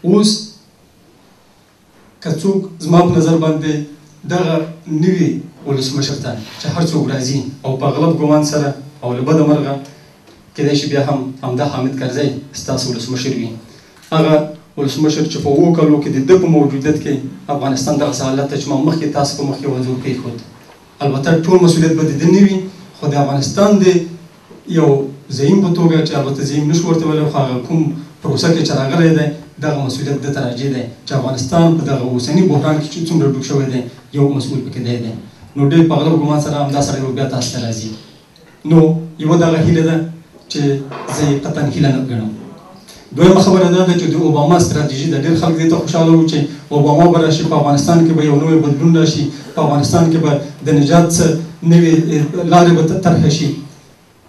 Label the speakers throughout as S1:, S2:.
S1: اوس که څوک زما په نظر باندې دغه نوي ولسمشر ته چې هر څوک راځي او په اغلب ګمان سره او له بده مرغه کېدای شي بیا هم همدا حامد کرزی ستاسو ولسمشر وي، هغه ولسمشر چې په 7 کلو کې د ده په موجودیت کې افغانستان دغسې حالت ته چې ما مخکې تاسو په مخکې انځور کېښود، البته ټول مسؤلیت به د ده نه وي، خو د افغانستان د یو زعیم په توګه چې البته زعیم نشو ورته ویلی، خو هغه کوم پروسه کې چې راغلی دی دغه مسؤلیت ده ته راجع دی چې افغانستان په دغه اوسني بحران کې چې څومره ډوب شوی دی یو مسؤل پکې دی دی. نو ډېر په اغلب ګمان سره همدا سړی به بیا تاسو ته راځي. نو یوه دغه هیله ده چې زه یې قطعا هیله نه ګڼم. دویمه خبره دا ده چې د اوباما ستراتیژي ده. ډېر خلک دې ته خوشحاله وو چې اوباما به راشي، په افغانستان کې به یو نوی بدلون راشي، په افغانستان کې به د نجات څه نوې لارې به طرحه شي.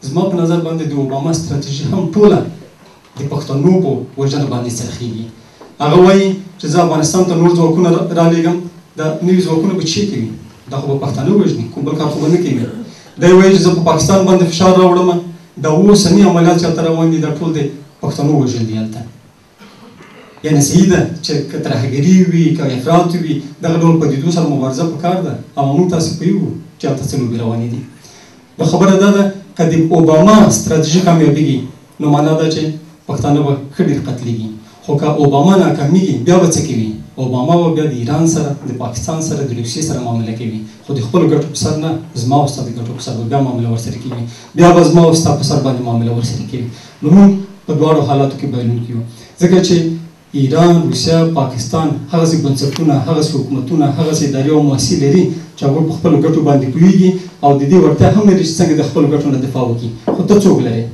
S1: زما په نظر باندې د اوباما ستراتیژي هم ټوله د پښتنو په وژنه باندې څرخېږي. هغه وایي چې زه افغانستان ته نور ځواکونه رالیږم، دا نوي ځواکونه به چیرې کوي؟ دا خو به پښتانه وژني، کوم بل کار خو به نه کوي. دی وایي چې زه په پاکستان باندې فشار راوړم، دا اوسني عملیات چې هلته روان دي دا ټول د پښتنو وژل دي هلته. یعنې صحیح ده چې که ترهګري وي که افراط وي دغه ډول پدیدو سره مبارزه پکار ده، اما موږ تاسې پوهېږو چې هلته څه لوبې روانې دي. نو خبره دا ده که د اوباما ستراتیژي کامیابېږي نو معنا دا چې پښتانه به ښه ډېر قتلېږي، خو که اوباما ناکامیږي بیا به څه کوي؟ اوباما به بیا د ایران سره، د پاکستان سره، د روسیې سره معامله کوي، خو د خپلو ګټو په سر نه، زما او ستا د ګټو په سر به بیا معامله ورسره کوي، بیا به زما او ستا په سر باندې معامله ورسره کوي. نو موږ په دواړو حالاتو کې بایلونکي یو، ځکه چې ایران، روسیه، پاکستان هغسې بنسټونه، هغسې حکومتونه، هغسې ادارې او مؤسسې لري چې هغوی په خپلو ګټو باندې پوهېږي او د دې وړتیا هم لري چې څنګه د خپلو ګټو نه دفاع وکړي. خو ته څوک لرې؟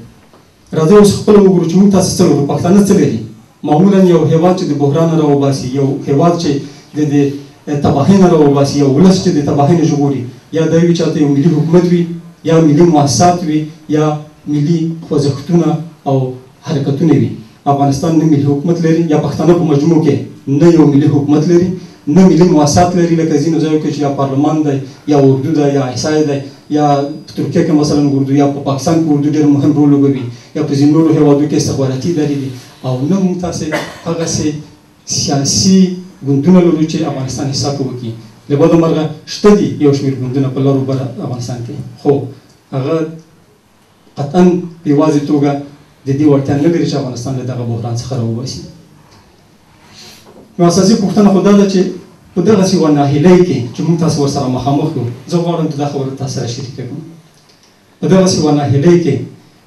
S1: راځئ اوس خپله وګورو چې موږ تاسې څه لرو، پښتانه څه لري. معمولا یو هیواد چې د بحران نه راوباسي، یو هیواد چې د تباهۍ نه راوباسي، یو ولس چې د تباهۍ نه ژغوري، یا دا وي چې هلته یو ملي حکومت وي، یا ملي مؤسسات وي، یا ملي خوځښتونه او حرکتونه وي. افغانستان نه ملي حکومت لري، یا پښتانه په مجموع کې نه یو ملي حکومت لري، نه ملي مؤسسات لري، لکه ځینو ځایو کې چې یا پارلمان دی، یا اردو دی، یا عیسای دی، یا په ترکیه کې مثلا اردو، یا په پاکستان کې اردو ډېر مهم رول لوبوي، یا په ځینو نورو هېوادو کې استخباراتي ادارې دي. او نه موږ تاسې هغسې سیاسي ګوندونه لرو چې افغانستان حساب وکړي. له بده مرغه شته دي یو شمېر ګوندونه په لر و بر افغانستان کې، خو هغه قطعا په یوازې توګه د دې وړتیا نه لري چې افغانستان له دغه بحران څخه راوباسي. نو اساسي پوښتنه خو دا ده چې په دغسې یوه ناهیلۍ کې چې موږ تاسو ورسره مخامخ یو، زه غواړم چې دا خبره تاسو سره شریکه کړم. په دغسې یوه ناهیلۍ کې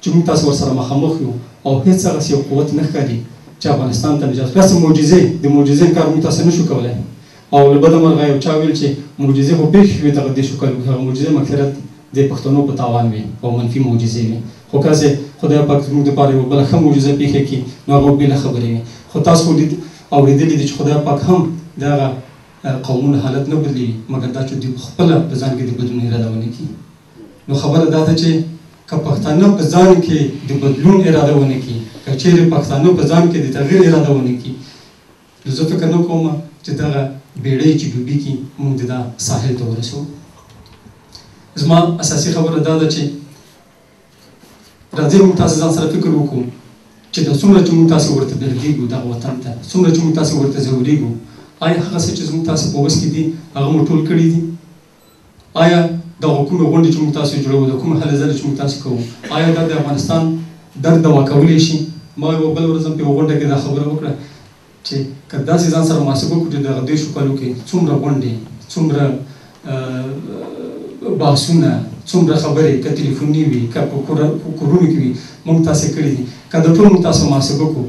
S1: چې موږ تاسو ورسره مخامخ یو او هېڅ هغسې یو قوت نه ښکاري چې افغانستان ته نجات، داسې معجزې، د معجزې کار موږ تاسو نه شو کولی. او له بده مرغه یو چا ویل چې معجزې خو پېښې شوې دغه 30 کلو کې، هغه معجزې مکثریت د پښتنو په تاوان وي او منفي معجزې وي، خو که هسې خدای پاک زموږ دپاره یوه بله ښه معجزه پېښه کړي نو هغه بېله خبرې وي. خو تاسو خو اورېدلي دي چې خدای پاک هم دغه قومونو حالت نه بدلوي، مګر دا چې دوی په خپله په ځان کې د بدلون اراده ونه کړي. نو خبره دا ده چې که پښتانه په ځان کې د بدلون اراده ونه کړي، که چیرې پښتانه په ځان کې د تغییر اراده ونه کړي، نو زه فکر نه کوم چې دغه بیړۍ چې ډوبېږي موږ د دا ساحل ته ورسوو. زما اساسي خبره دا ده چې راځئ موږ تاسې ځان سره فکر وکړو چې دا څومره چې موږ تاسې ورته دردېږو دغه وطن ته، څومره چې موږ تاسې ورته ځورېږو، آیا هغه څه چې زموږ تاسې په وس کې دي هغه مو ټول کړي دي؟ آیا دغه کومې غونډې چې موږ تاسې جوړوو، د کومې هلې ځلې چې موږ تاسې کوو، آیا دا د افغانستان درد دوا کولی شي؟ ما یوه بله ورځ هم په یوه غونډه کې دا خبره وکړه چې که داسې ځان سره محاسبه وکړو چې دغه 30 کلو کې څومره غونډې، څومره بحثونه، څومره خبرې، که تلیفوني وي، که په کورونو کې وي، موږ تاسې کړي دي، که دا ټول موږ تاسو محاسبه کړو،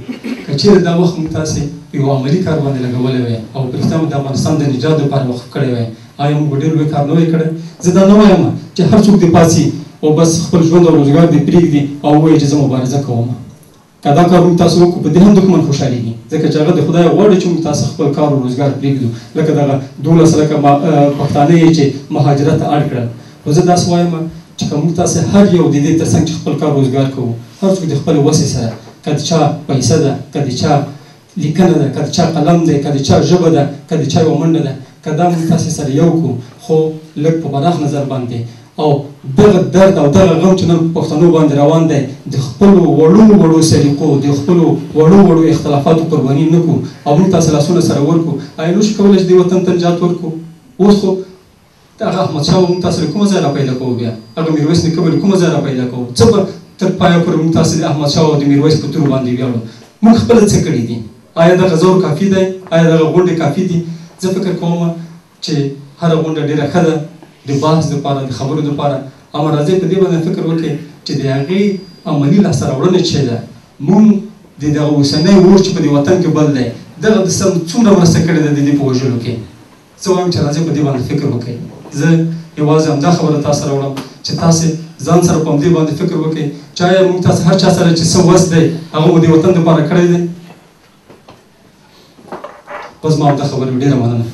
S1: که چېرې دا وخت موږ تاسې په یو عملي کار باندې لګولی وای او په رښتیا مو د افغانستان د نجات دپاره وقف کړی وای، آیا موږ به ډېر لوی کار نه وای کړی؟ زه دا نه وایم چې هر څوک دې پاڅي او بس خپل ژوند او روزګار دې پرېږدي او ووایي چې زه مبارزه کوم. که دا کار موږ تاسو وکړو، په دې هم دښمن خوشحالېږي، ځکه چې هغه د خدای غواړي چې موږ تاسو خپل کار او روزګار پرېږدو، لکه دغه 12 لکه پښتانه یې چې مهاجرت ته اړ کړل. خو زه داسې وایم چې که موږ تاسې هر یو د دې ترڅنګ چې خپل کار روزګار کوو، هر څوک د خپلې وسې سره، که د چا پیسه ده، که د چا لیکنه ده، که د چا قلم دی، که د چا ژبه ده، که د چا یوه منډه ده، که دا موږ تاسې سره یو کړو، خو لږ په پراخ نظر باندې او دغه درد او دغه غم چې نن په پښتنو باندې روان دی، د خپلو وړو وړو سلیقو، د خپلو وړو وړو اختلافاتو قرباني نه کړو او موږ تاسې لاسونه سره ورکړو، آیا نشو کولی چې دې وطن ته نجات ورکړو؟ اوس خو هغه احمدشاه به موږ تاسې له کومه ځایه را پیدا کوو؟ بیا هغه میرویس نیکه به له کومه ځایه را پیدا کوو؟ څه به تر پایه پورې موږ تاسې د احمدشاه او د میرویس په تورو باندې ویاړو؟ موږ خپله څه کړي دي؟ آیا دغه زور کافي دی؟ آیا دغه غونډې کافي دي؟ زه فکر کوم چې هره غونډه ډېره ښه ده د بحث دپاره، د خبرو دپاره، اما راځئ په دې باندې فکر وکړئ چې د هغې عملي لاسته راوړنه چې ده، موږ د دغه اوسنی اور چې په دې وطن کې بل دی، دغه د سم څومره مرسته کړې ده د دې په وژلو کې؟ زه وایم چې راځئ په دې باندې فکر وکړئ. زه یوازې همدا خبره تاسو سره وړم چې تاسې ځان سره په همدې باندې فکر وکړئ چې آیا موږ تاسې هر چا سره چې څه وس دی هغه مو د وطن دپاره کړی دی؟ بس ما همدا خبرې، ډېره مننه.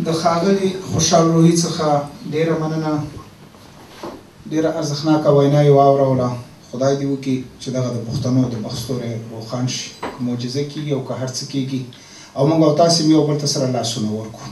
S2: د ښاغلي خوشحال روهي څخه ډېره مننه، ډېره ارزښتناکه وینا یې واوروله. خدای دې وکړي چې دغه د پښتنو د بخت ستوری روښان شي، که معجزه کېږي او که هر څه کېږي، او موږ او تاسې هم یو بل ته سره لاسونه ورکړو.